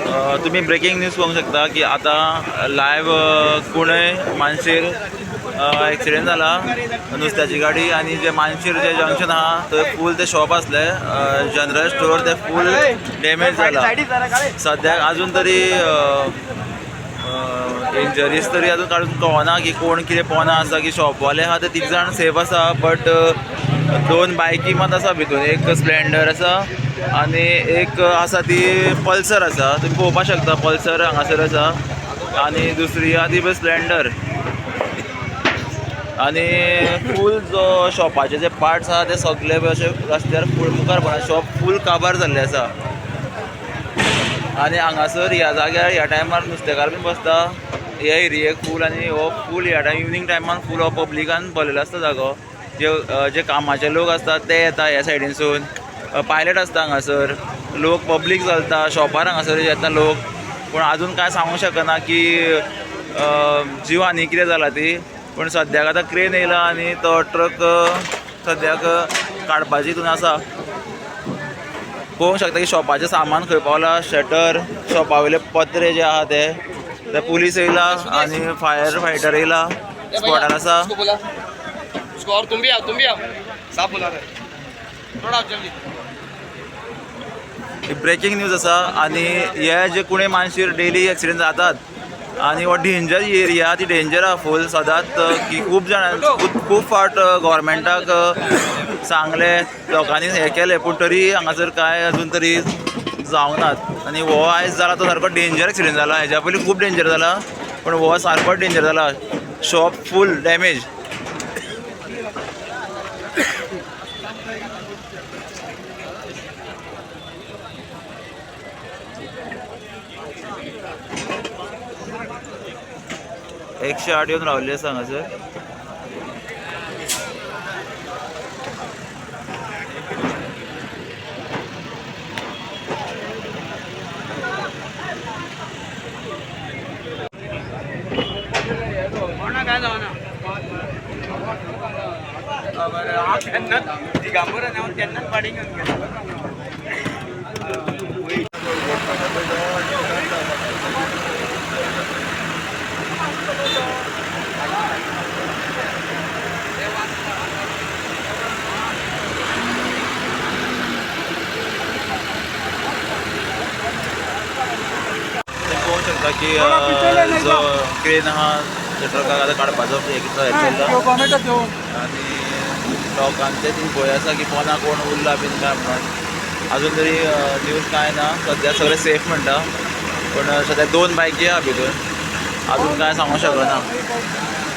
तुम्ही breaking news पळोवंक शकता की आतां लायव्ह कुणय मानशेर एक्सिडेंट जाला नुस्त्याची गाडी आनी जे मानशेर जे जंक्शन आहा थंय फूल ते शॉप आसले जनरल स्टोर ते फूल डॅमेज जाला. सद्याक अजून तरी इंजरीज तरी अजून काडून कळना की कोण कितें पोना आसा की शॉपवाले आहा ते तीग जाण सेफ आसा, बट दोन बायकी मात आसा भितून, एक स्प्लेंडर आसा आनी एक आसा ती पल्सर आसा. तुमी पळोवपाक शकता पल्सर हांगासर आसा आनी दुसरी आहा ती स्प्लेंडर. आनी फूल जो शॉपाचे जे पार्ट्स आहा ते सगळे अशे रस्त्यार फूल मुखार पडला, शॉप फूल काबार जाल्लें आसा. आनी हांगासर ह्या जाग्यार ह्या टायमार नुस्तेकार बीन बसता ह्या एरियेक फूल, आनी हो फूल ह्या टायम इवनींग टायमान फूल हो पब्लिकान भरलेलो आसता जागो. जे जे कामाचे लोक आसतात ते येता ह्या सायडीनसून, पायलट आसता हांगासर, लोक पब्लीक चलता शॉपार हांगासर येता लोक. पूण आजून कांय सांगूंक शकना की जीव आनी कितें जाला ती, पूण सद्याक आतां क्रेन येयला आनी तो ट्रक सद्याक काडपाची हितून आसा. पळोवंक शकता की शॉपाचें सामान खंय पावला, शटर, शॉपा वयले पत्रे जे आहा ते ते पुलीस येयला आनी फायर फायटर येयला स्पॉटार आसा. उसको और तुम भी आओ, तुम भी आओ, साफ बुला रहे, थोड़ा आओ जल्दी. ब्रेकिंग न्यूज आसा आनी हे जे कुणे मानशेर डेली एक्सिडेंट जातात आनी हो डेंजर एरिया, ती डेंजर आहा फूल सदांच की खूब जाणां खूब फावट गव्हर्मेंटाक सांगलें, लोकांनी हें केलें, पूण तरी हांगासर कांय अजून तरी जावंक नात. आनी हो आयज जाला तो सारको डेंजर एक्सिडेंट जाला, हेज्या पयलीं खूब डेंजर जाला पूण हो सारको डेंजर जाला, शॉप फूल डॅमेज. 108 येवन रावल्ले आसा हांगासर. त्यांनाच पाडी घेऊन गेला. पळोवंक शकता की जो क्रेन आहा त्या ट्रकाक आतां काडपाचो हें चल्ला आनी लोकांचे ती भंय आसा की पोना कोण उरला बीन काय म्हणून. अजून तरी न्यूज कांय ना, सद्या सगळे सेफ म्हणटा, पूण सद्या दोन बायकी आहा भितून, अजून कांय सांगूंक शकना.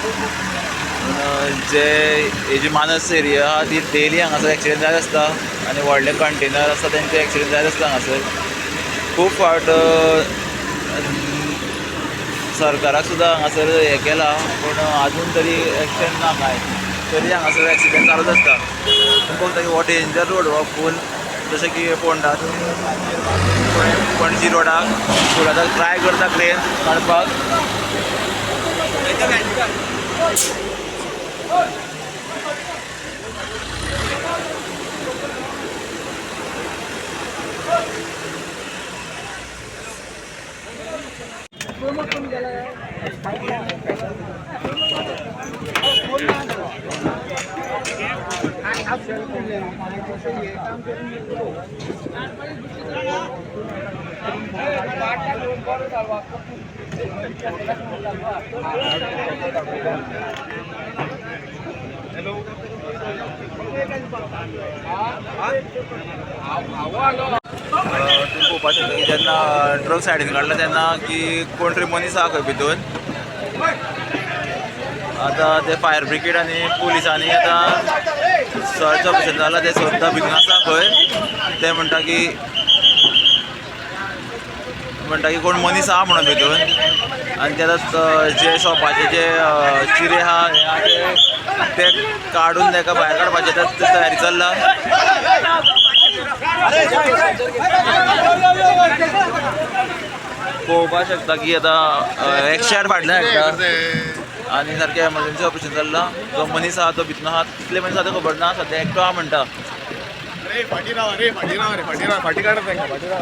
पूण जे हेजी मानस एरिया आहा ती डेली हांगासर एक्सिडेंट जायत आसता आनी व्हडले कंटेनर आसता तेंचे एक्सिडेंट जायत आसता हांगासर. खूब फावट सरकाराक सुद्दां हांगासर हें केलां, पूण अजून तरी एक्शन ना कांय, तरी हांगासर एक्सिडेंट चालूच आसता. तुमी पळोवंक की हो डेंजर रोड हो फूल, जशें की फोंडा पणजी रोडाक फूल आतां ट्राय करता क्रेन काडपाक. तुम्ही पळोवपाक शकता की जेन्ना ट्रक सायडीन काडला तेन्ना की कोण तरी मनीस आहा खंय भितून. आतां ते फायर ब्रिगेड आनी पुलिसांनी आतां सर्च ऑपरेशन जालां, ते सोदता भितून आसा खंय. ते म्हणटा की कोण मनीस आहा म्हणून भितून. आनी ते आतां जे शॉपाचे जे चिरे आहा हे आहा ते काडून ताका भायर काडपाचे तयारी चल्ला. पळोवपाक शकता की आतां 108 फाटल्यान हाडटा आनी सारकें एमर्जन्सी ऑपरेशन चल्लां. जो मनीस आहा तो भितून आहा, कितले मनीस आहा ते खबर ना, सद्या एकटो आहा म्हणटा. फाटी राव रे, फाटी राव रे, फाटी राव, फाटी काडा तांकां, फाटी राव.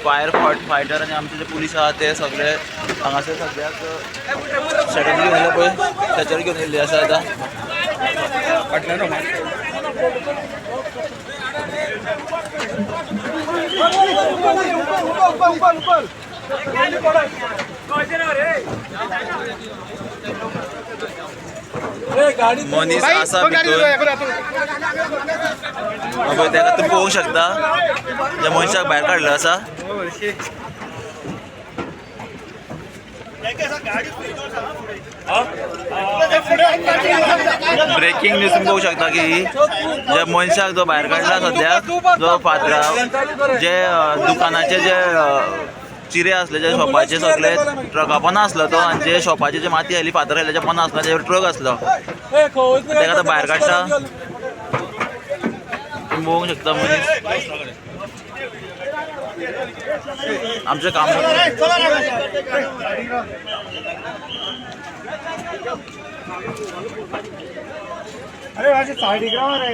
फायर फायटर आनी आमचे जे पुलीस आहा ते सगळे हांगासर सगळ्याक स्ट्रेचर घेवन येयले पळय, स्ट्रेचर घेवन येयल्ले आसा आतां. मनीस आसा भितर पळय, तेका तुमी पळोवंक शकता, ज्या मनशाक भायर काडलो आसा. ब्रेकिंग न्यूज तुमी पळोवंक शकता की ज्या मनशाक जो भायर काडला सद्या, जो फातरा जे दुकानाचे जे चिरे आसले, जे शॉपाचे सगळे ट्रका पोंदा आसलो तो, आनी जे शॉपाचे जे माती आयली फातर आयले तेच्या पोंदा आसलो, तेजेर ट्रक आसलो, तेका आतां भायर काडटा. तुमी पळोवंक शकता मनीस आमचें काम. अरे माझी साडी ग्राम रे.